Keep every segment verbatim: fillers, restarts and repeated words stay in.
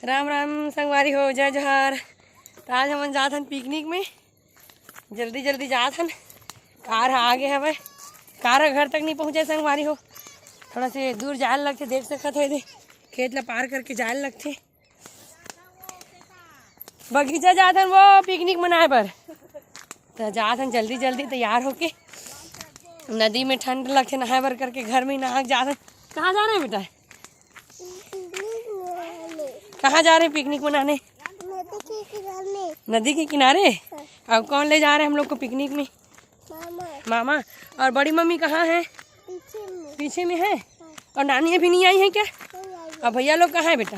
राम राम संगवारी हो, जय जोहार। त आज हमन जात हन पिकनिक में, जल्दी जल्दी जात हन। कार ह आगे हवय, कार ह घर तक नहीं पहुँचे संगवारी हो, थोड़ा से दूर जाए ल लगथे। देख सकत हो एदे, खेत ला पार करके जाए ल लगथे। बगीचा जात हन वो पिकनिक मनाए बर। त जात हन जल्दी जल्दी तैयार होके। नदी में ठंड लगथे नहाए बर करके घर में ही नहा के जात हन। कहाँ जा रहे हैं बेटा? कहाँ जा रहे हैं पिकनिक मनाने? नदी के किनारे। नदी के किनारे? हाँ। अब कौन ले जा रहे हैं हम लोग को पिकनिक में? मामा। मामा। और बड़ी मम्मी कहाँ है? पीछे में। पीछे में है? हाँ। और नानी अभी नहीं आई है क्या? नहीं आई है। और भैया लोग कहाँ है बेटा?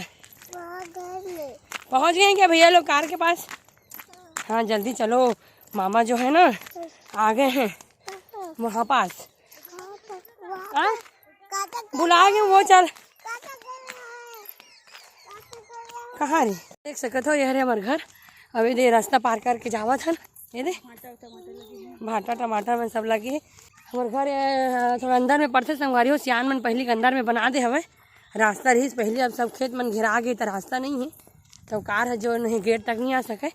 वहाँ घर में। पहुँच गए हैं क्या भैया लोग कार के पास? हाँ, जल्दी चलो, मामा जो है ना, आ गए हैं वहाँ पास। हाँ? बुला के वो चल। कहाँ रे? देख सकत हो, ये हरे हमर घर। अभी दे रास्ता पार करके जावत हन। ये दे, भाटा टमाटर में सब लगे हे। हमर घर, ए, थोड़ा अंदर में पड़थे संगवारी हो। सियान मन पहली के अंदर में बना दे हवे रास्ता रहीस पहली, अब सब खेत मन घेरा गे त रास्ता नहीं है, तो कार ह जो नहीं गेट तक नहीं आ सके,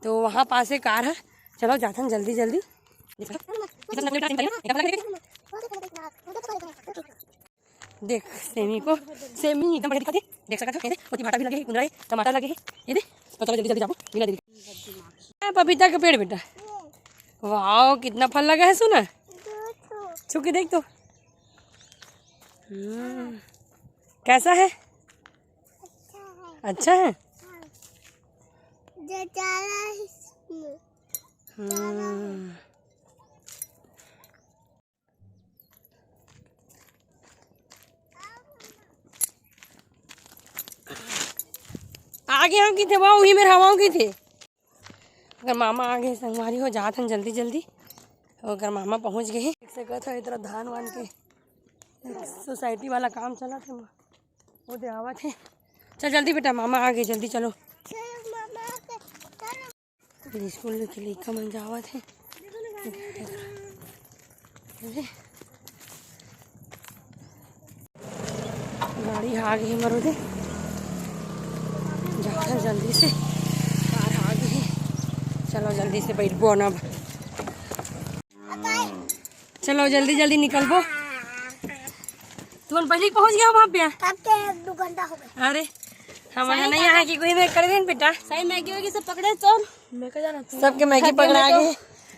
तो वहाँ पासे कार ह। चलो जाथन जल्दी जल्दी। देख सेमी को, सेमी एकदम बढ़िया दिखत हे। देख सकत हो, ये दे, ओती भाटा भी लगे हे, कुंदरा हे, टमाटर लगे हे। ये दे, तो चलो जल्दी जल्दी जाबो, बिना देरी। ए, पपीता के पेड़ बेटा, वाओ, कितना फल लगा है सुना। छू के देख तो। हम्म, कैसा है? अच्छा है। अच्छा है? हाँ। जो चारा है इसमें। हम्म। आगे हम किथे, वो उही मेर हवा किथे। अगर मामा आ गए संगवारी हो, जात हन जल्दी जल्दी। अगर मामा पहुँच गए, देख सकत हो, इतना धान वान के सोसाइटी वाला काम चलत हे, वो दे आवत हे। चल जल्दी बेटा, मामा आ गए, जल्दी चलो। फिर स्कूल के लइका मन जावत हे। गाड़ी आ गई मरो दे, जाथन जल्दी से, कार आ गई। चलो जल्दी से बैठबो ना। चलो जल्दी जल्दी निकलबो। तुमन पहले ही पहुंच गया वहाँ पे। अब के दो घंटा हो गया। अरे, हम सही नहीं कहा। आए कि कोई मैं कर देन बेटा। सही मैगी वैगी सब पकड़े तो। मैं का जाना तू। सबके मैगी थक गए पकड़ा मैं तो। के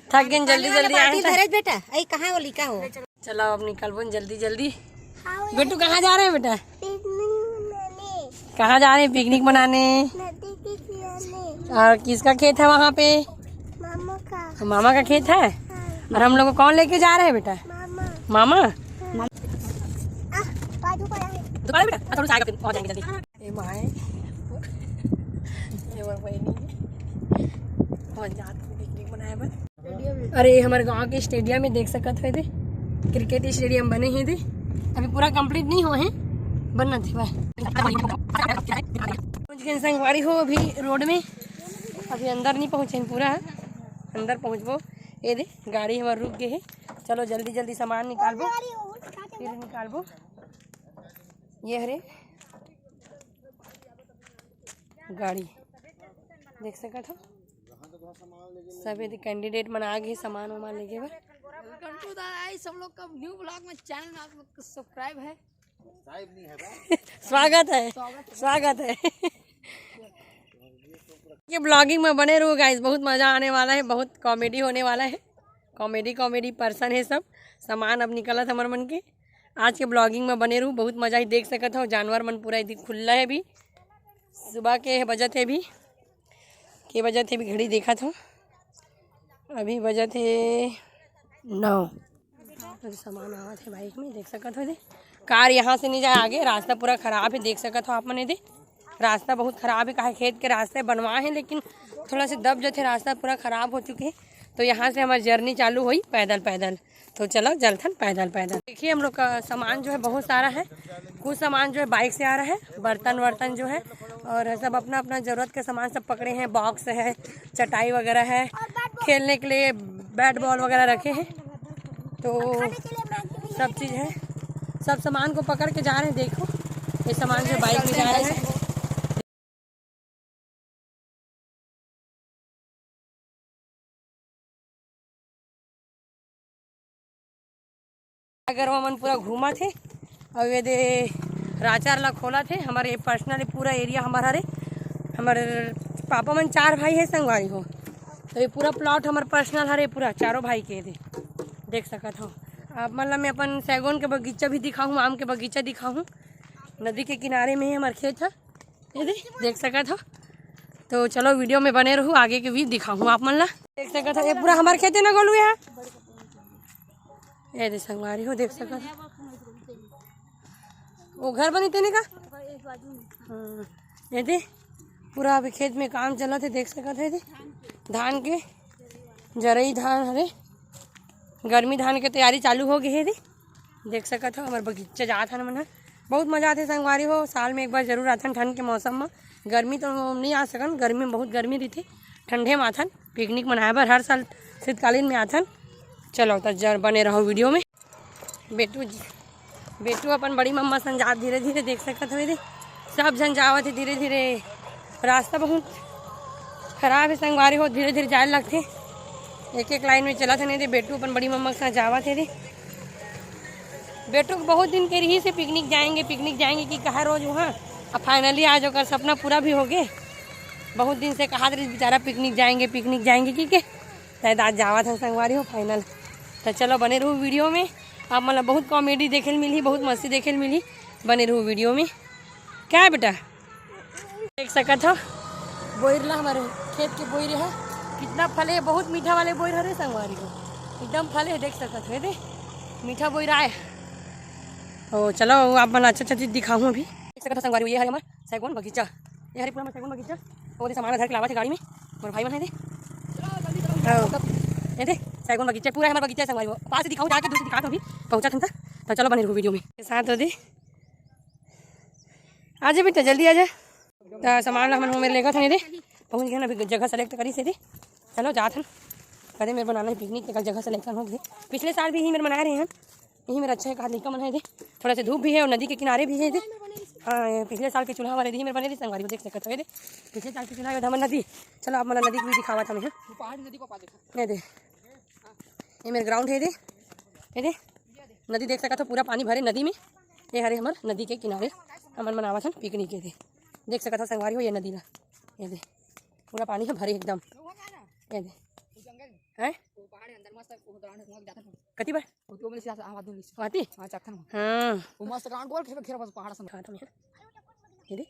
थक गए, जल्दी पानी वाला जल्दी आए बाल्टी हैं। धरे बेटा। आई कहाँ वो लिखा हो? चलो अब निकलबो जल्दी जल्दी। हाँ, बेटू कहाँ जा रहे हैं बेटा? पिकनिक मनाने। कहाँ जा रहे हैं पिकनिक मनाने? नदी के किनारे। और किसका खेत है वहाँ पे? मामा का। मामा का खेत है। हाँ। और हम लोग को कौन लेके जा रहे हैं बेटा? मामा। मामा? हाँ। आ, बाजू पड़ा है। दोबारा बेटा, थोड़ा सा आगे पहुँच जाएंगे जल्दी। ये माँ है। ये वो वही नहीं है। पहुँच जाते हैं पिकनिक मनाए बर। अरे, हमर गांव के स्टेडियम में देख सकत हो, दे क्रिकेट स्टेडियम बने हे दे। अभी पूरा कंप्लीट नहीं हो हे, बनना थे भाई। पहुंच गए संगवारी हो अभी रोड में, अभी अंदर नहीं पहुंचे हैं पूरा, अंदर पहुंचबो। ये दे गाड़ी हमार रुक गए है। चलो जल्दी जल्दी सामान निकालबो, फिर निकालबो। ये हरे गाड़ी देख सकत हो, सब यदि कैंडिडेट मन आ गए सामान वामान लेके बर। Welcome to the guys, हम लोग का न्यू ब्लॉग में चैनल में आप लोग का सब्सक्राइब है। स्वागत है, स्वागत है। ये ब्लॉगिंग में बने रहो गाइस, बहुत मज़ा आने वाला है, बहुत कॉमेडी होने वाला है। कॉमेडी कॉमेडी पर्सन है सब। सामान अब निकलत हमर मन के। आज के ब्लॉगिंग में बने रहू, बहुत मजा ही। देख सकत हो जानवर मन पूरा यदि खुल्ला है अभी। सुबह के बजत है अभी, के बजत है अभी, घड़ी देखत हो, अभी बजत है नौ। अभी सामान आवत है बाइक में, देख सकत हो दे। कार यहाँ से नहीं जाए आगे, रास्ता पूरा खराब है, देख सकत हो आप मने दे। रास्ता बहुत खराब है, काहे खेत के रास्ते बनवा है, लेकिन थोड़ा से दब जाते, रास्ता पूरा खराब हो चुके हैं। तो यहाँ से हमारी जर्नी चालू हुई पैदल पैदल। तो चलो जलथन पैदल पैदल। देखिए हम लोग का सामान जो है बहुत सारा है, कुछ सामान जो है बाइक से आ रहा है, बर्तन वर्तन जो है, और सब अपना अपना ज़रूरत का सामान सब पकड़े हैं। बॉक्स है, चटाई वगैरह है, खेलने के लिए बैट बॉल वगैरह रखे हैं। तो सब चीज़ है, सब सामान को पकड़ के जा रहे हैं। देखो ये सामान जो बाइक में जा रहा है। गरवा मन पूरा घूमत हे। अउ ये दे राचार ला खोलत हे। हमर ये पर्सनल पूरा एरिया हमर हरे। हमर पापा मन चार भाई हे संगवारी हो, तो ये पूरा प्लॉट हमर पर्सनल हरे, पूरा चारों भाई के। दे देख सकत हो आप मन ला मैं अपन सैगोन के बगीचा भी दिखाहूँ, आम के बगीचा दिखाहूँ। नदी के किनारे में ही हमर खेत है, ये दे देख सकत हो। तो चलो वीडियो में बने रहू, आगे के भी दिखाहूँ आप मन ला। देख सकत हो ये पूरा हमर खेत है ना गोलू, यहाँ ये दे संगवारी हो, देख सकत हो। वो घर बनी तेने का? हाँ, ये दे पूरा अभी खेत में काम चलत हे, देख सकत हो ये दे धान के जरई धान हरे, गर्मी धान के तैयारी चालू हो गई हे ये दे। देख सकत हो हमर बगीचा जात हन मन ह। बहुत मजा आथे संगवारी हो, साल में एक बार जरूर आथन ठंड के मौसम में। गर्मी तो नहीं आ सकन, गर्मी में बहुत गर्मी रहिथे, ठंडे में आथन पिकनिक मनाए बर हर साल शीतकालीन में आथन। चलो तो जर बने रहो वीडियो में। बेटू जी, बेटू अपन बड़ी मम्मा संग जात धीरे धीरे, देख सकत हो ये दे सब झन जावत हे धीरे धीरे। रास्ता बहुत खराब है संगवारी हो, धीरे धीरे जाए लगथे, एक एक लाइन में चलत हे। नहीं दे बेटू अपन बड़ी मम्मा के साथ जावत हे दे। बेटू के बहुत दिन के रही से पिकनिक जाएंगे, पिकनिक जाएंगे कि कहा रोज वहाँ, अब फाइनली आज ओकर सपना पूरा भी हो गए। बहुत दिन से कहा रही बेचारा पिकनिक जाएंगे, पिकनिक जाएंगे कि के तय दाद जावत हे संगवारी हो फाइनल। तो चलो बने रहू वीडियो में, आप मतलब बहुत कॉमेडी देखे ल मिली, बहुत मस्ती देखे ल मिली। बने रहू वीडियो में। क्या है बेटा? देख सकत हो बोइर ला, हमारे खेत के बोइर है, कितना फले है, बहुत मीठा वाले बोइर हरे संगवारी हो, एकदम फले है, देख सकत हो ये दे मीठा बोइर आए। ओ चलो आप मन अच्छा अच्छा चीज दिखाऊँ अभी। देख सकत हो संगवारी हो, ये हरे हमार सैगोन बगीचा, ये हरे पूरा हमार सैगोन बगीचा। वो दे सामान धर के लावत हे गाड़ी में मोर भाई मन है दे। हाँ। ये दे सैगोन बगीचा पूरा है हमार बगीचा संगवारी हो, पास से दिखाऊँ जाके, दूर से दिखात हो, अभी पहुँचा था। तो चलो बने रहू वीडियो में के साथ हो दे। आजा बेटा, जल्दी आजा। त सामान ला हमन ओमे लेगत हन, ये दे पहुँच गए ना, अभी जगह सेलेक्ट करी से दे। चलो जात हन, कदे मेर बनाना है पिकनिक, कल जगह सेलेक्शन हो गए। पिछले साल भी यही मेर मनाए रहे हैं, यही मेर अच्छा है कहा लइका मन है दे। थोड़ा से धूप भी है और नदी के किनारे भी है दे। हाँ, ये पिछले साल के चूल्हा वाले यही मेर बने रही संगवारी हो, देख सकत हो ये दे। पिछले साल के चूल्हा में हमन नदी, चलो आप मन नदी को भी दिखावत हमें। पहाड़ी नदी को पा देखो। ये दे, ये मेर ग्राउंड है दे, ये दे नदी देख सकत हो, पूरा पानी भरे नदी में। ये हरे हमर नदी के किनारे हमन मनावत हन पिकनिक। ये दे देख सकत हो संगवारी हो, ये नदी ला, ये दे पूरा पानी है भरे एकदम। ये दे हैं कति बार आती। हाँ, चक्कर में। हाँ। वो मस्त ग्राउंड गोल घेरा, घेरा बस पहाड़ समझ। हाँ, तो ये दे।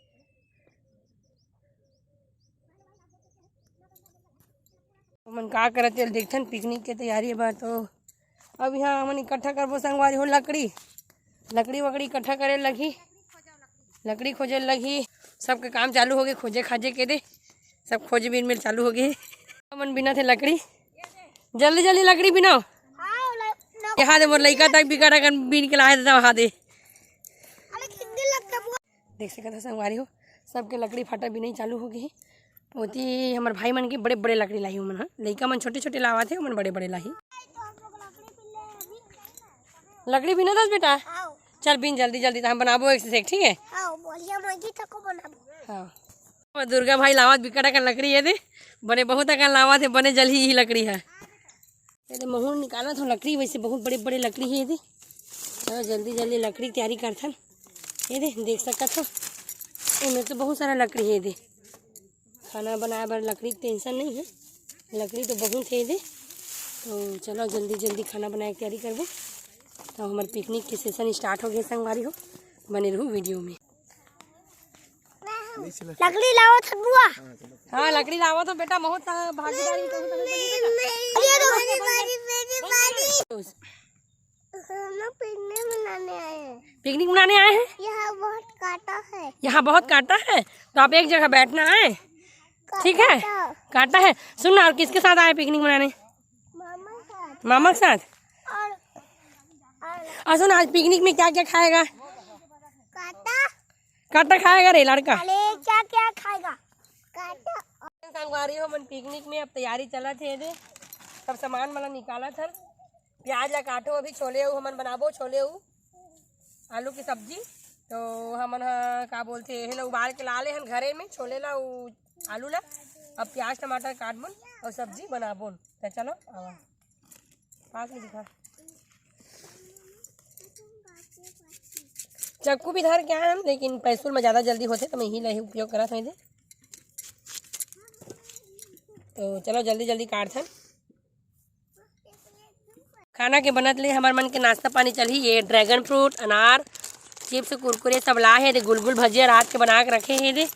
हमन का करत चल देखथन पिकनिक के तैयारी बर। तो अब यहाँ हमन इकट्ठा करबो संगवारी हो लकड़ी, लकड़ी वकड़ी इकट्ठा करे लगही, लकड़ी खोजे लगही। सबके काम चालू हो गए खोजे खाजे के दे, सब खोजबीन में चालू हो गए। हमन बिना थे लकड़ी, जल्दी जल्दी लकड़ी बिनाओ। यहाँ दे मोर लइका तक बिकट अकन बीन के लाए देता वहाँ दे। देख सकत हो संगवारी हो, सबके लकड़ी फाटा बिनई चालू हो गई। ओती हमर भाई मन के बड़े बड़े लकड़ी लाही ओमन ह, लइका मन छोटे छोटे लावत हे, ओमन बड़े बड़े लाही। लकड़ी बिना दस बेटा, चल बिन जल्दी जल्दी, त हम बनाबो एक से एक, ठीक है? हाँ, बढ़िया मैगी तको बनाबो। हाँ, हमर दुर्गा भाई लावत बिकट अकन लकड़ी, ये दे बने बहुत अकन लावत हे, बने जल्दी ही लकड़ी है। ये दे महूँ निकालत हो लकड़ी, वैसे बहुत बड़े बड़े लकड़ी है ये दे। चलो जल्दी जल्दी लकड़ी की तैयारी करथन। ये दे देख सकत हो, इनमें तो बहुत सारा लकड़ी है ये दे। खाना बनाए बर लकड़ी के टेंशन नहीं है, लकड़ी तो बहुत है ये दे। तो चलो जल्दी जल्दी खाना बनाए के तैयारी करबो, तो हमारे पिकनिक के सेशन स्टार्ट हो गए संगवारी हो, बने रहू वीडियो में। लकड़ी लावत हन बुआ। हाँ, लकड़ी लावत हो बेटा, बहुत भागीदारी करो, करो, करो, करो। ये दो। हम लोग पिकनिक मनाने आए हैं। पिकनिक मनाने आए हैं? यहाँ बहुत कांटा है। यहाँ बहुत कांटा है, तो आप एक जगह बैठना है, ठीक है? कांटा है। सुन ना, और किसके साथ आए पिकनिक मनाने? मामा के साथ। मामा के साथ? और, और और सुन, आज पिकनिक में क्या क्या खाएगा? कांटा। कांटा खाएगा रे लड़का। अरे क्या क्या खाएगा? कांटा। संगवारी हो मन पिकनिक में अब तैयारी चलत हे दे, सब सामान मन निकालत हन। प्याज ला काटो, अभी छोले उ हमन बनाबो, छोले उ आलू की सब्जी। तो हमन ह का बोलथे, एहे ला उबाल के ला ले हन घरे में, छोले ला उ आलू ला। अब प्याज टमाटर काटबोन और सब्जी बनाबोन। तो चलो आवा। पास में दिखा। चक्कू भी धर के आए हम, लेकिन पैसुल में ज़्यादा जल्दी होथे, तो मैं ही ले उपयोग करत हूँ दे। तो चलो, जल्दी जल्दी काटथन। खाना के बनत ले हमर मन के नाश्ता पानी चलही। ये ड्रैगन फ्रूट, अनार, चिप्स, कुरकुरे सब ला हे दे। गुलगुल भजिया रात के बना के रखे हे दे।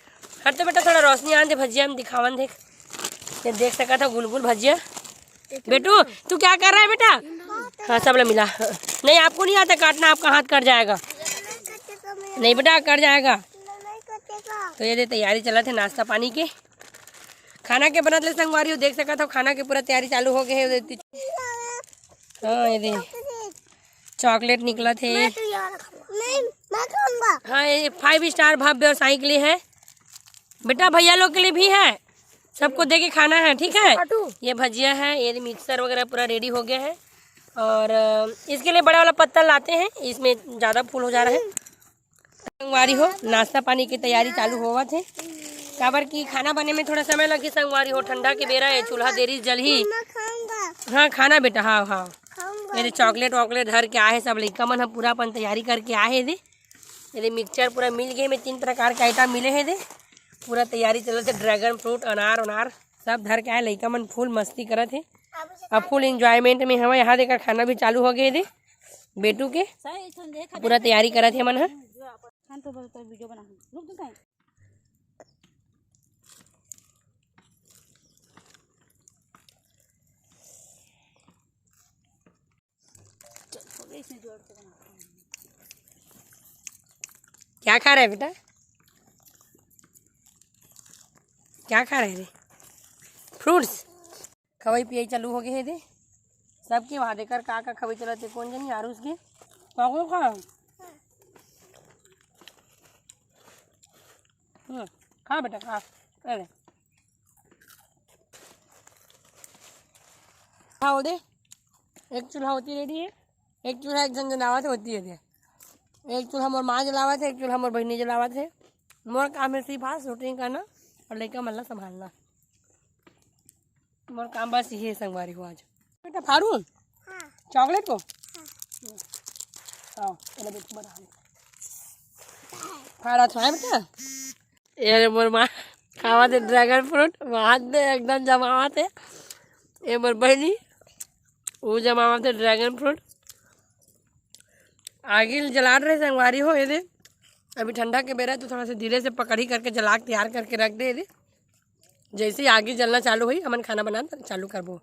हट तो बेटा, थोड़ा रोशनी आन दे, भजिया में दिखावन देख। ये देख सकत हो गुलगुल भजिया। बेटू, तू क्या कर रहा है बेटा? हाँ, सब ला मिला। नहीं, आपको नहीं आता काटना, आपका हाथ कट जाएगा। नहीं बेटा, कट जाएगा। तो ये दे, तैयारी चलत हे नाश्ता पानी के। खाना के बनत ले संगवारी हो, देख सकत हो, खाना के पूरा तैयारी चालू हो गए हे। हाँ, ये दे, चॉकलेट निकलत हे। मैं तो यार खाऊंगा। नहीं, मैं खाऊंगा। हाँ, ये फाइव स्टार भव्य और साई के लिए है बेटा, भैया लोग के लिए भी है, सबको दे के खाना है, ठीक है? काटू। ये भजिया है, ये मिक्सचर वगैरह पूरा रेडी हो गया है। और अ, इसके लिए बड़ा वाला पत्तल लाते हैं, इसमें ज़्यादा फूल हो जा रहा है। संगवारी हो, नाश्ता पानी की तैयारी चालू होवत हे, काबर कि खाना बने में थोड़ा समय लगही संगवारी हो। ठंडा के बेरा हे, चूल्हा देरी जलही। मैं खाऊंगा। हाँ, खाना बेटा, हाँ, हाँ। खाऊंगा। ये दे चॉकलेट वॉकलेट धर के आए हे सब लइका मन ह, पूरा अपन तैयारी करके आए हे दे। ये दे मिक्सचर पूरा मिल गए, में तीन प्रकार के आइटम मिले हे दे। पूरा तैयारी चलत हे, ड्रैगन फ्रूट, अनार उनार सब धर के आए, लइका मन फुल मस्ती करत हे। अब फुल एंजॉयमेंट में हवय। यहाँ देखा, खाना भी चालू हो गए दे बेटू के, पूरा तैयारी करत हे मन ह। क्या खा रहा है बेटा? क्या खा रहे रे? फ्रूट्स। खवई पियई चालू हो गए हे दे सबके। वहाँ देकर का का खवई चलत हे, कौन जनी आरुष के काको खा। हम्म, खा बेटा, खा। अरे, खा हो दे। एक चूल्हा होती रेडी हे, एक चूल्हा एक जन जलावत होती हे दे। एक चूल्हा मोर माँ जलावत हे, एक चूल्हा मोर बहिनी जलावत हे। मोर काम हे सिर्फ आज शूटिंग करना और लइका मन ला संभालना। मोर काम बस यही हे संगवारी हो आज। बेटा फाड़ू हाँ। चॉकलेट को? हाँ। आओ, चलो बेटी बना ले। फाड़ा तो है बेटा। ये रे मोर माँ खावत हे ड्रैगन फ्रूट, हाथ में एकदम जमावत हे। ये मोर बहिनी, वो जमावत हे ड्रैगन फ्रूट। आगी ल जलात रहे संगवारी हो, ये दे। अभी ठंडा के बेरा तो थोड़ा सा धीरे से पकड़ी करके जला के तैयार करके रख दे, ये दे। जैसे ही आगी जलना चालू होही, हमन खाना बनाना चालू करबो।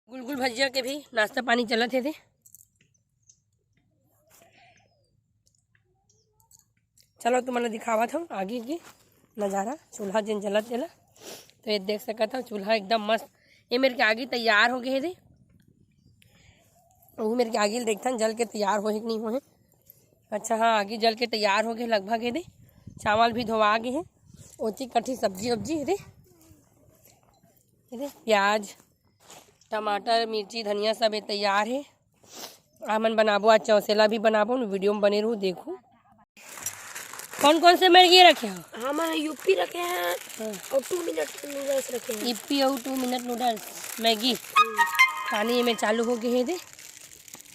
गुलगुल भजिया के भी नाश्ता पानी चलत हे दे। चलो, तुमन ला दिखावत हूँ आगी के नज़ारा, चूल्हा जेन जलत तेला। तो ये देख सकत हो, चूल्हा एकदम मस्त। ये मेर के आगी तैयार हो गए हे दे। वहू मेर के आगी ल देखथन, जल के तैयार होहे कि नहीं होहे। अच्छा हाँ, आगी जल के तैयार हो गए लगभग हे दे। चावल भी धोवा गए हे। ओती कठी सब्जी वब्जी हे दे। ये दे प्याज, टमाटर, मिर्ची, धनिया सब ये तैयार हे। हमन बनाबो आज, चौसेला भी बनाबो न, वीडियो में बने रहू, देखू। कौन कौन से मैगी रखे हो? हमन यूपी रखे हैं हाँ। और टू मिनट नूडल्स रखे हैं। यूपी और टू मिनट नूडल्स, मैगी। पानी में चालू हो गए हे दे,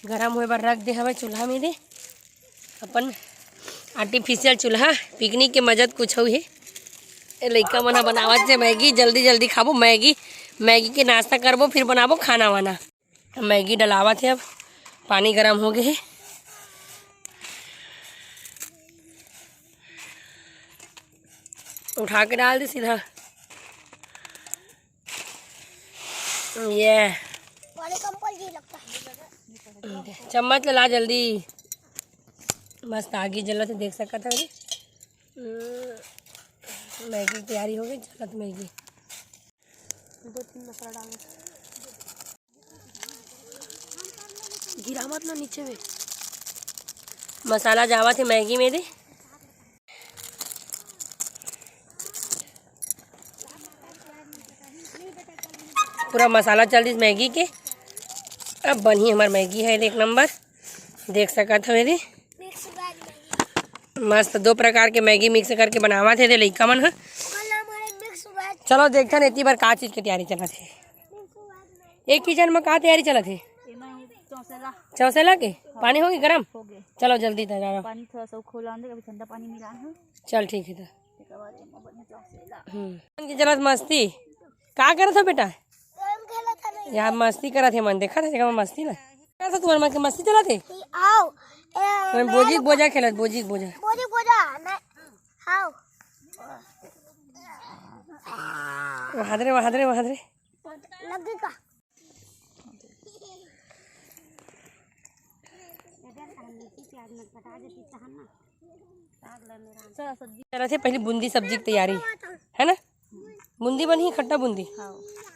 गरम होए बर रख दे हवे चूल्हा में दे। अपन आर्टिफिशियल चूल्हा, पिकनिक के मजा त कुछ हे। ए लइका मन ह बनावत हे मैगी, जल्दी जल्दी खाबो मैगी। मैगी के नाश्ता करबो, फिर बनाबो खाना वाना। मैगी डलावत हे, अब पानी गरम हो गए हे। उठा के डाल दे सीधा। ये पानी कम पड़ गई लगता है। चम्मच ला जल्दी। मस्त आगी जलत हे, देख सकत हव रे। मैगी की तैयारी हो गई, जलत मैगी। दो तीन मसाला डाल दे। गिरा मत ना नीचे में। मसाला जावत हे मैगी में दे। पूरा मसाला चल दिस मैगी के। अब बनही हमर मैगी हे एक नंबर, देख सकत हव ये दे। मस्त दो प्रकार के मैगी मिक्स करके बनावत हे दे लइका मन ह। चलो देखथन एती बर का चीज के तैयारी चलत हे। एक ही जन म का तैयारी चलत हे? चौसेला। चौसेला के पानी होगे गरम? होगे। चलो जल्दी तैयार हो। पानी थोड़ा सा खोला दे, अभी ठंडा पानी मिला है। चल ठीक है तो। तेकर बाद एमा बने चौसेला। हम्म। के चलत मस्ती। का करत हो बेटा? गेम खेलत हवे। यार मस्ती करत हे मन, देखत हे जेकर मन मस्ती ना। का करत हो, तुम्हारे मन के मस्ती चलत हे? आओ। ए, मन मैं बोजी के लोग बोजा खेलत, बोजी के बोजा। बोजी के बोजा, मैं, आओ। वहाद रे, वहाद रे, वहाद रे। लग गई का? चलत हे पहली बूंदी सब्जी के तैयारी, है ना? बूंदी बनही, खट्टा बूंदी, हाँ।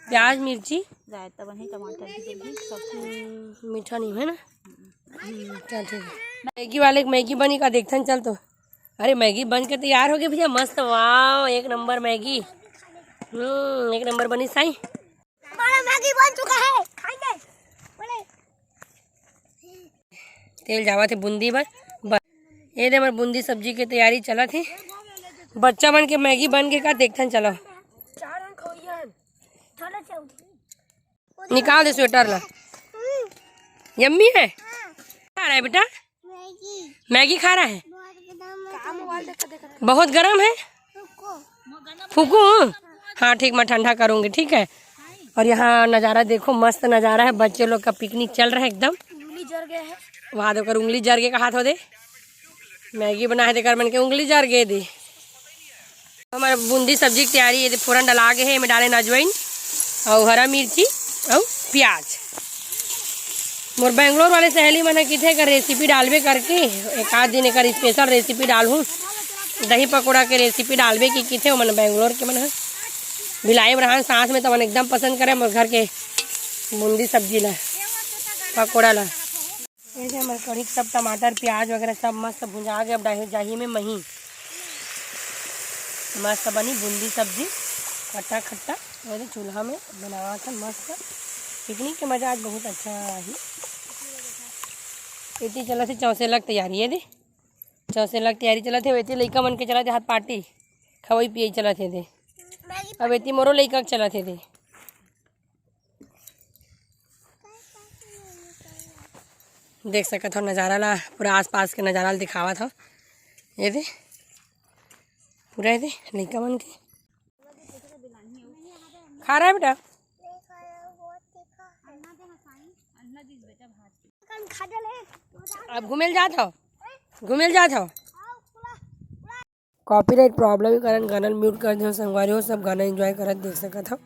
प्याज, मिर्ची, रायता बनही, टमाटर की सब्जी, सब कुछ। हम्म, मीठा नहीं है ना? हम्म, चल ठीक है। मैगी वाले के मैगी बनी का देखथन, चल तो। अरे मैगी बन के तैयार हो गई भैया, मस्त, वाह, एक नंबर मैगी। हम्म, एक नंबर बनी साई। हमारा मैगी बन चुका है, खाएंगे। बोले। तेल जावत हे बूंदी बर। ब-, ये दे हमर बूंदी सब्जी के तैयारी चलत हे। बच्चा मन के मैगी बन के का देखथन, चलो। निकाल दे स्वेटर ला। यम्मी है। खा रहा है बेटा? मैगी। मैगी खा रहा है? बहुत गर्म है। फूकू? हाँ ठीक, मैं ठंडा करूँगी, ठीक है। और यहाँ नज़ारा देखो, मस्त नज़ारा है, बच्चे लोग का पिकनिक चल रहा है एकदम। उंगली जर गया है। वहाँ देखो, उंगली जर गया, कहा था दे, मैगी बना है, तेकर मन के उंगली जर गए दे। हमर बूंदी सब्जी के तैयारी, ये दे फोरन डला गे हे, एमे डाले अजवाइन अउ हरा मिर्ची अउ प्याज। मोर बेंगलोर वाले सहेली मन ह किथे एकर रेसिपी डालबे करके, एक आध दिन एकर स्पेशल रेसिपी डालहूँ, दही पकौड़ा के रेसिपी डालबे कि किथे, ओमन बेंगलोर के मन ह भिलाई में रहन साथ में, त ओमन एकदम पसंद करे मोर घर के बूंदी सब्जी ला, पकौड़ा ला। ये दे हमर कढ़ी के सब टमाटर, प्याज वगैरह सब मस्त भुंजा गे। अब डाहे जाही में मही, मस्त बनी बूंदी सब्जी, खट्टा खट्टा। ये दे चूल्हा में बनावत हन मस्त, पिकनिक के मजा आज बहुत अच्छा आही। एती चलत हे चौसेला के तैयारी, ये दे चौसेला के तैयारी चलत हे। एती लइका मन के चलत हे हाथ पार्टी, खवई पियई चलत हे दे। अब एती मोरो लइका के चलत हे दे। देख सकत हो नज़ारा ला, पूरा आसपास के नज़ारा ला दिखावत हो। ये दे, पूरा ये दे, लइका मन के। खा रहा है बेटा? अब घूमे ल जात हो, घूमे ल जात हो। कॉपीराइट प्रॉब्लम के कारण गाना म्यूट कर दे हो संगवारी हो, सब गाना एंजॉय करत देख सकत हो।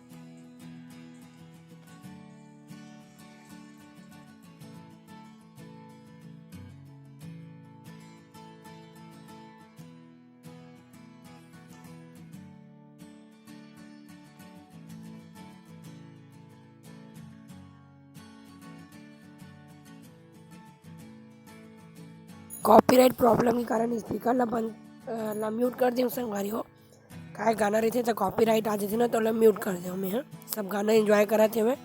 कॉपीराइट प्रॉब्लम के कारण स्पीकर ला बंद, अ, ला म्यूट कर देव संगवारी हो। काय गाना रहिथे त कॉपीराइट आ जथे ना, तो ला म्यूट कर देव मैं ह। सब गाना एंजॉय करत हेवय।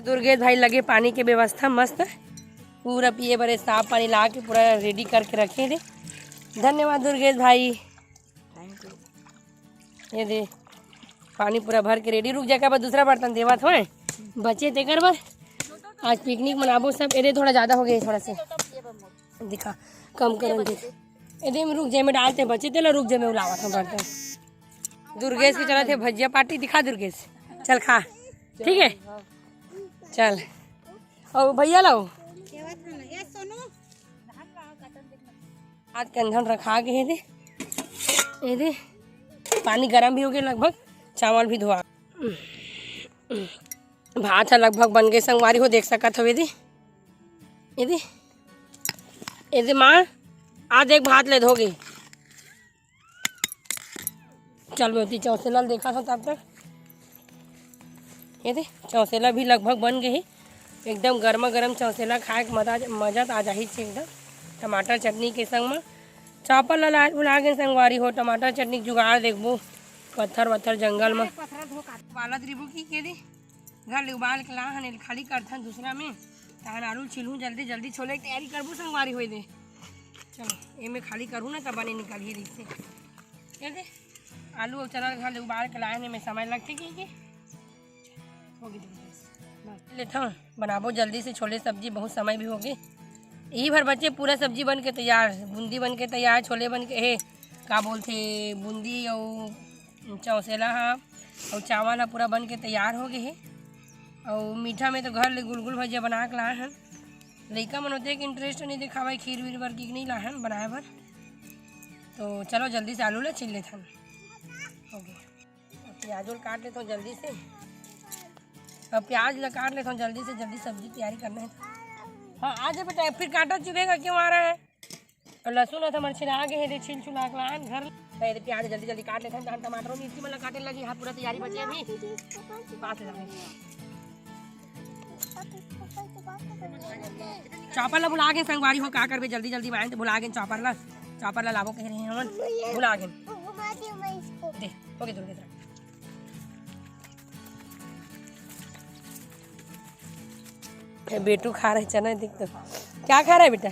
दुर्गेश भाई लगे पानी के व्यवस्था मस्त, पूरा पिए बरे साफ पानी ला के पूरा रेडी करके रखे दे। धन्यवाद दुर्गेश भाई। Thank you. ये दे, पानी पूरा भर के रेडी। रुक जा, का बा दूसरा बर्तन देवत होय, बचे तेकर बर। आज पिकनिक मनाबो सब। ये दे, थोड़ा ज़्यादा हो गया, थोड़ा से दिखा, कम करन दे। ये दे, रुक जाए, मैं डालते बचे तेला, रुक जाए, मैं उलावत हूँ बर्तन। दुर्गेश के चलत हे भजिया पार्टी, दिखा दुर्गेश, चल खा, ठीक है, चल। और भैया लाओ। आज कंधन रखा के हे दे, ये दे, पानी गरम भी हो गया लगभग, चावल भी धोआ, भात ह लगभग बन गए संगवारी हो, देख सकत हवे दे, ये दे, ये दे माँ, आ देख भात ले धो गई। चल मैं ओती चौसेला ल देखा था तब तक। ये दे चौसेला भी लगभग बन गई, एकदम गर्मा गर्म चौसेला खाए के मजा, मजा तो आ जाही चे एकदम। टमाटर चटनी के संग म चॉपर ला लाए भुला गेन संगवारी हो। टमाटर चटनी के जुगाड़ देखबो, पत्थर वत्थर जंगल म। पथरा धो काट। उबालत रहिबो की के दी, घर ले उबाल के ला हन, एल खाली करथन दूसरा में, तहन आलू छिलहूँ, जल्दी जल्दी छोले के तैयारी करबो संगवारी होए दे। चलो, एमे खाली करूँ ना, तब बने निकलही रहिसे। के दे, आलू अउ चना घर ले उबाल के लाए हन, एमे समय लगथे की, की? होगे दीदी, बस। लेथन, बनाबो जल्दी से छोले सब्जी, बहुत समय भी होगे। यही भर बचे, पूरा सब्जी बन के तैयार, बूंदी बन के तैयार, छोले बन के, हे, का बोलथे, बूंदी अउ चौसेला हा, अउ चावल हा पूरा बन के तैयार हो गे हे। अउ मीठा में तो घर ले गुलगुल भजिया बना के लाए हन। लइका मन ओतेक interest नहीं दिखावे खीर वीर बर, की नहीं लाए हन बनाए बर। तो चलो जल्दी से आलू ला छील लेथन। हो गया। अब प्याजो ल काट लेथव जल्दी से। अब प्याज ल काट लेथव जल्दी से, जल्दी सब्जी तैयारी करना है। हाँ, आ जा बेटा, फिर कांटा चुभेगा, क्यों आ रहा है? और लहसुन ह तो हमर छिला गे हे, दे छिल छुला के लान घर। तो ये प्याज जल्दी जल्दी काट लेथन, तहन टमाटर मिर्ची मन ल काटे लगी। हाँ, पूरा तैयारी बचे अभी। पास ले जाओ। चॉपर ला भुला गेन संगवारी हो, का करबे, जल्दी जल्दी में आएन त भुला गेन चॉपर ला। चॉपर ला लाबो कह रहे हैं हमन, भुला गेन। घुमा दियो मैं इसको। दे, ओके, दूर की तरफ। ये बेटू खा रहे चना, देख तो। क्या खा रहा है बेटा?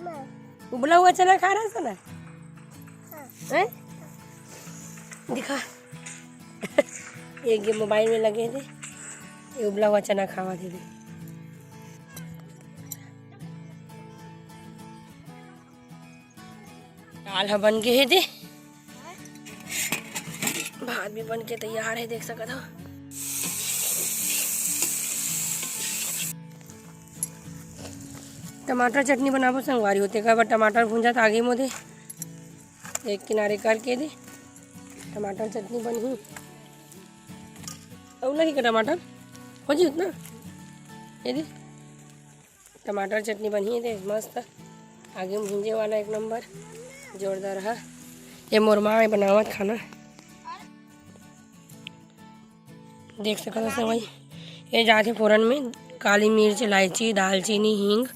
मैं। उबला हुआ चना खा रहा है सोना? हाँ। हैं? दिखा। ये, ये मोबाइल में लगे थे, ये उबला हुआ चना खावा थे। दाल ह बन गे हे दे, भात भी बन के तैयार हे, देख सकत हो। टमाटर चटनी बनाबो संगवारी हो, तेकर बर टमाटर भूंजत आगे मोदे। एक किनारे करके दे, टमाटर चटनी बनही। अउ लगही का टमाटर? हो जी उतना? ये दे, टमाटर चटनी बनही दे, मस्त। आगे भूंजे वाला एक नंबर, जोरदार हा। ये मोर माँ हे बनावत खाना। देख सकत हो संगवारी, ये जाथे फोरन में काली मिर्च, इलायची, दालचीनी, हींग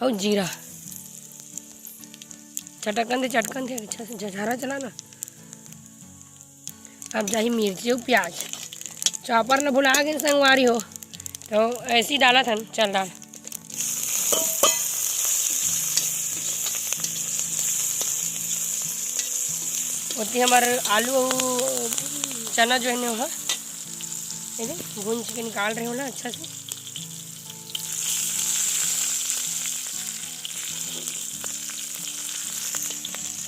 अउ जीरा। चटकन दे, चटकन दे, अच्छा से झझारा चला ना। अब जाही मिर्ची अउ प्याज। चॉपर ल भुला गेन संगवारी हो, तो ऐसे ही डालत हन। चल डाल। ओती हमर आलू अउ चना जो है ने, ओहा एदे भूंज के निकाल रहे हो ना अच्छा से।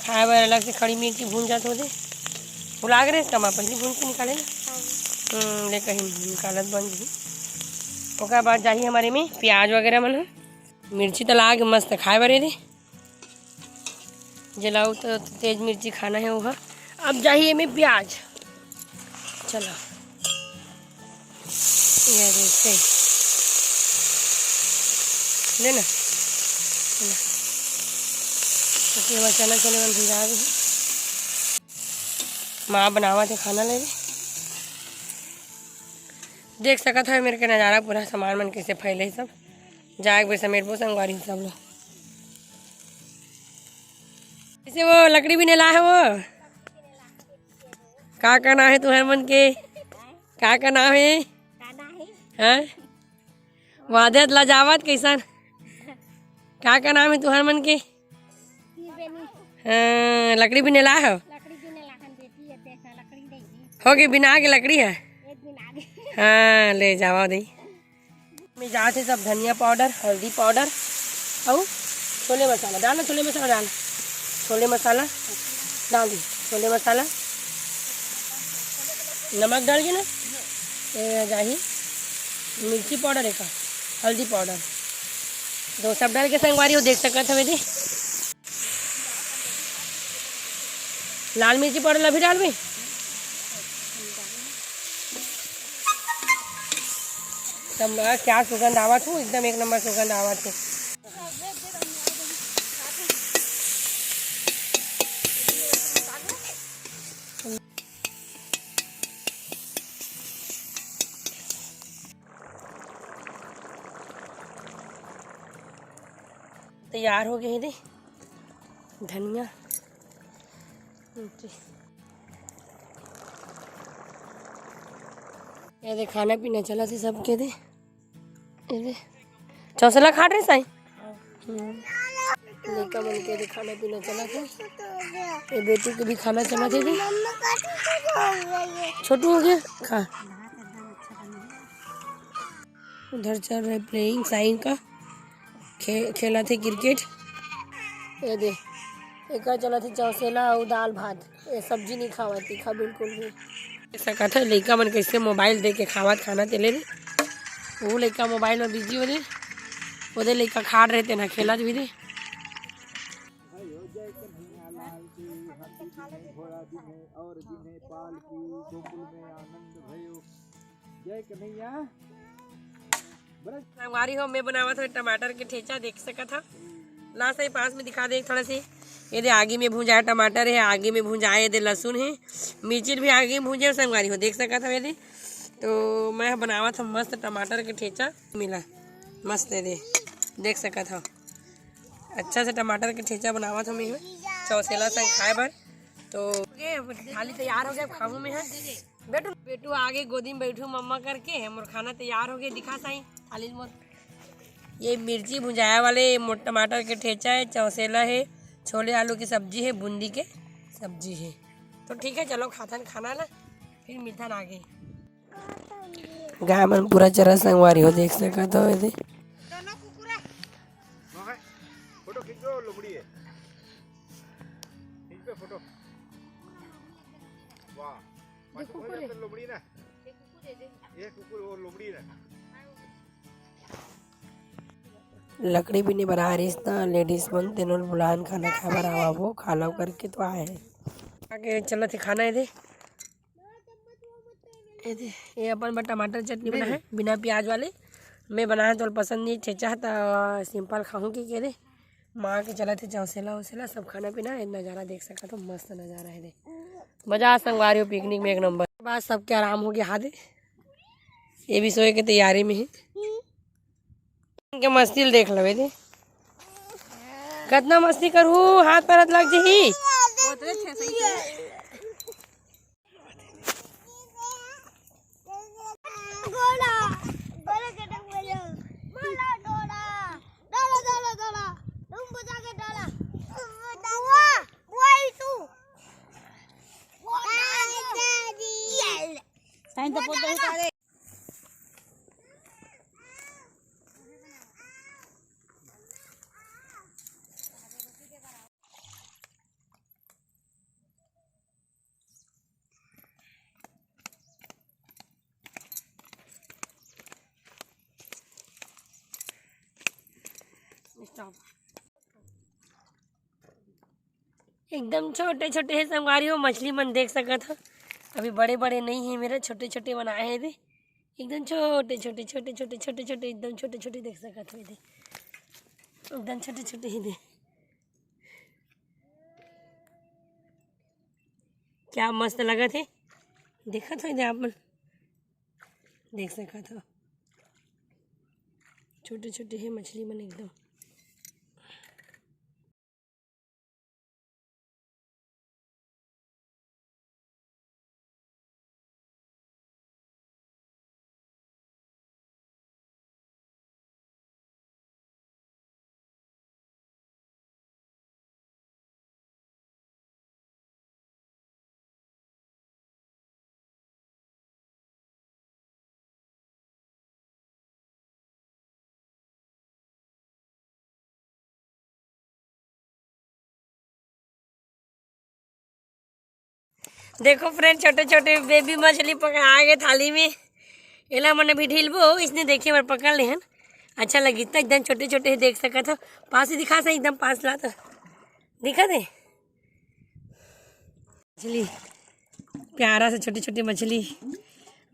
खाए बर अलग से खड़ी मिर्ची भूंज जात होदे। भुला गे रहे कमा, पहली भूंज के निकाले ना। हाँ। हम्म, ले कहीं निकालत बन जी। ओकर बाद जाही हमर एमे प्याज वगैरह मन ह। मिर्ची त लागे मस्त खाए बर एदे। जेला अउ तो तेज मिर्ची खाना हे ओहा। अब जाही एमे प्याज। चलो, ये दे, सही। ले ना, ले ना। तो केवल चना चने मन भुजा गे हे। माँ बनावत हे खाना ले। देख सकत हव मेर के नजारा, पूरा सामान मन कैसे फैले हे सब। जाए के बेर समेटबो संगवारी सब लोग। कैसे वो लकड़ी भी नेला है वो? का का नाम है तुहर मन के? का का नाम है? का नाम है? हाँ? वादत ला जावत कैसन? का का नाम है तुहर मन के? ये बेनी। हाँ, लकड़ी भी नेला हो? लकड़ी भी नेला हन बेटी, ये देख ना, लकड़ी नहीं है। हो गई बिना के लकड़ी है? एक दिन आगे। हाँ, ले जावा दे। में जात हे सब धनिया पाउडर, हल्दी पाउडर अउ छोले मसाला। डाल ना छोले मसाला, डाल छोले मसाला, डाल दे छोले मसाला। नमक डाल के ना, ये जाही मिर्ची पाउडर, एक हल्दी पाउडर, तो सब डाल के संगवारी हो देख सकत हवे दे। लाल मिर्ची पाउडर ला भी डालबे। तब क्या सुगंध आवत हो, एकदम एक नंबर सुगंध आवत है। तैयार हो गए दे। धनिया। ये दे, खाना पीना चलत हे सबके दे। ये दे, चौसला खात रहे साई। हम्म। लइका मन के दे खाना पीना चलत हे। ये बेटी के भी खाना चलत हे दे। छोटू हो गया, खा। उधर चल रहे प्लेइंग साइन का, खे-, खेलत हे क्रिकेट। ये दे, एकर चलत हे चौसेला अउ दाल भात। ये सब्जी नहीं खावत, तीखा बिल्कुल भी। देख सकत हे लइका मन कैसे मोबाइल दे के खावत खाना तेले रे। वो लइका मोबाइल में बिजी हो दे, ओदे लइका खाड़ रहे तेना खेलत भी दे। जय कन्हैया। संगवारी हो, मैं बनावत हव टमाटर के ठेचा, देख सकत हव। ला सही पास में दिखा दे थोड़ा सी। ये दे आगी में भुंजाए टमाटर हे, आगी में भुंजाए ये दे लहसुन हे, मिर्ची भी आगी में भुंजे संगवारी हो, देख सकत हव ये दे। तो मैं ह बनावत हव मस्त टमाटर के ठेचा, मिला मस्त ये दे, देख सकत हव। अच्छा से टमाटर के ठेचा बनावत हव मैं ह चौसेला संग खाए बर। तो ये थाली तैयार हो गया, अब खाहूँ मैं ह। बेटू, बेटू आगे गोदी में बैठू मम्मा करके, मोर खाना तैयार हो गया, दिखा साई थाली मोर। ये मिर्ची भुंजाया वाले, ये मोट टमाटर के ठेचा है, चौसेला है, छोले आलू की सब्जी है, बूंदी के सब्जी है। तो ठीक है, चलो खाथन खाना ना, फिर मिलथन आगे। गाय मन पूरा चरा संगवारी हो, देख सकत हो ये दे। फोटो खींचो, लोमड़ी है। खींच पे फोटो। वाह। पाछू कुकुर है। लोमड़ी ना। ये कुकुर, वो लोमड़ी ना। लकड़ी भी नहीं बना रही ना, लेडीज मन तेनो बुलान खाना खाए बर आवा, वो खा लो करके तो आए हैं। आगे चलत हे खाना ये दे। ये दे, ये अपन बर टमाटर चटनी बना है, बिना प्याज वाले। मैं बना है तो पसंद नहीं, ठेचा है तो सिंपल खाहूँ कि के दे। माँ के चलत हे चौसेला उसेला, सब खाना पीना है, नज़ारा देख सकत हो, मस्त नज़ारा है दे। मजा आ संगवारी हो, पिकनिक में एक नंबर। बस सबके आराम हो गया, हाँ दे। ये भी सोए के तैयारी में है। के मस्ती ल देख लवे दे, कतना मस्ती करहू, हाथ पैर लग जही। एकदम छोटे छोटे हे संगवारी हो, मछली मन देख सकत हो, अभी बड़े बड़े नहीं है मेरा, छोटे छोटे बनाए हैं दे, एकदम छोटे छोटे छोटे छोटे छोटे छोटे एकदम छोटे छोटे देख सकत हो दे, एकदम छोटे छोटे ही दे। क्या मस्त लगत हे, देखत हो दे आप मन, देख सकत हो, छोटे छोटे हे मछली मन एकदम। देखो फ्रेंड, छोटे छोटे बेबी मछली पकड़ा गे थाली में। एला मन अभी ढीलबो, इसने देखे बर पकड़ लेहन। अच्छा लगी, इतना एकदम छोटे छोटे देख सकत हो। पास ही दिखा सही, एकदम पास ला तो दिखा दे मछली, प्यारा सा छोटी छोटी मछली।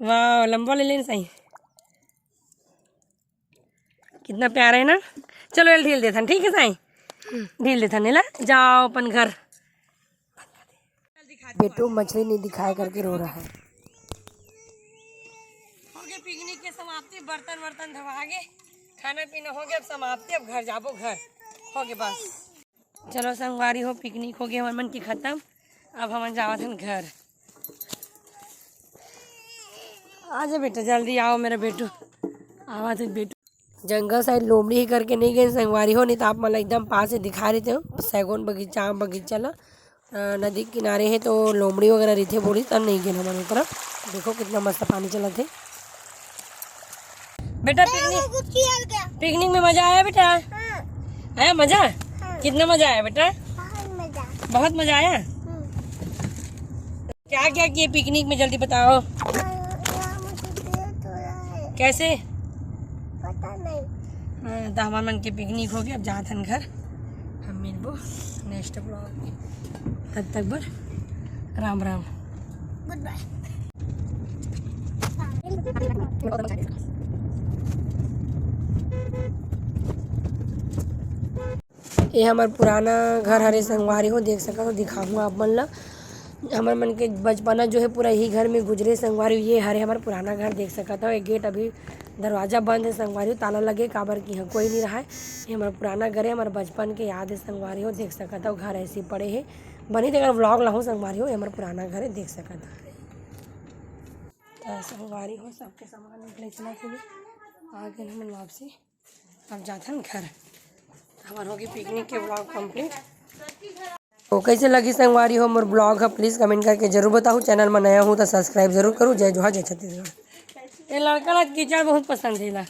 वाह, लंबा ले लेन सही। कितना प्यारा है ना। चलो, एला ढील देथन, ठीक है साई, ढील देथन, एला जाओ अपन घर। बेटू मछली नहीं दिखाए करके रो रहा है। हो गए पिकनिक के समाप्ति, बर्तन वर्तन धोवा गए, खाना पीना हो गया, अब समाप्ति, अब घर जाबो, घर हो गए बस। चलो संगवारी हो, पिकनिक हो गे हमन मन के खतम। अब हमन जावत हन घर। आजा बेटा, जल्दी आओ मेरा बेटू। आवा तो बेटू। जंगल साइड लोमड़ी ही करके नहीं गए संगवारी हो, नहीं तो आप मन ला एकदम पास से दिखा देते हो। सैगोन बगीचा, आम बगीचा ला, अ, नदी किनारे है तो लोमड़ी वगैरह रहिथे बोली, तब नहीं गए हमन ओकरा। देखो कितना मस्त पानी चलत है। बेटा, पिकनिक, पिकनिक में मजा आया बेटा? हाँ। आया मजा? हाँ। कितना मजा आया बेटा? बहुत मजा। बहुत मजा आया। हम्म। क्या क्या किए पिकनिक में, जल्दी बताओ। हाँ, यहाँ मुझे पेड़ तोड़ा है। कैसे? पता नहीं। हाँ, तो हमर मन के पिकनिक हो गया, अब जात हन घर। हम मिलबो नेक्स्ट ब्लॉग में, तब तक बर राम राम। गुड बाय। ये हमर पुराना घर हरे संगवारी हो, देख सकत हो, दिखाहूँ आप मन ला। हमर मन के बचपना जो है पूरा यही घर में गुजरे संगवारी हो। ये हरे हमर पुराना घर, देख सकत हो, एक गेट अभी दरवाजा बंद है संगवारी हो, ताला लगे, काबर कि यहाँ कोई नहीं रहा है। ये हमर पुराना घर है, हमर बचपन के याद है संगवारी हो, देख सकत हो, घर ऐसे पड़े है। बनी तेकर ब्लॉग लाहूँ संगवारी हो, ये हमर पुराना घर है, देख सकत हो। तो संगवारी हो, सबके सामान निकले चला के आ गए हमन वापसी। अब जाथन घर। हमार होगी पिकनिक के ब्लॉग कंप्लीट। तो कैसे लगी संगवारी हो मोर ब्लॉग ह, प्लीज कमेंट करके जरूर बताओ। चैनल में नया हूँ तो सब्सक्राइब जरूर करूँ। जय जोहार, जय छत्तीसगढ़। ये लड़का ला कीचड़ बहुत पसंद है ला।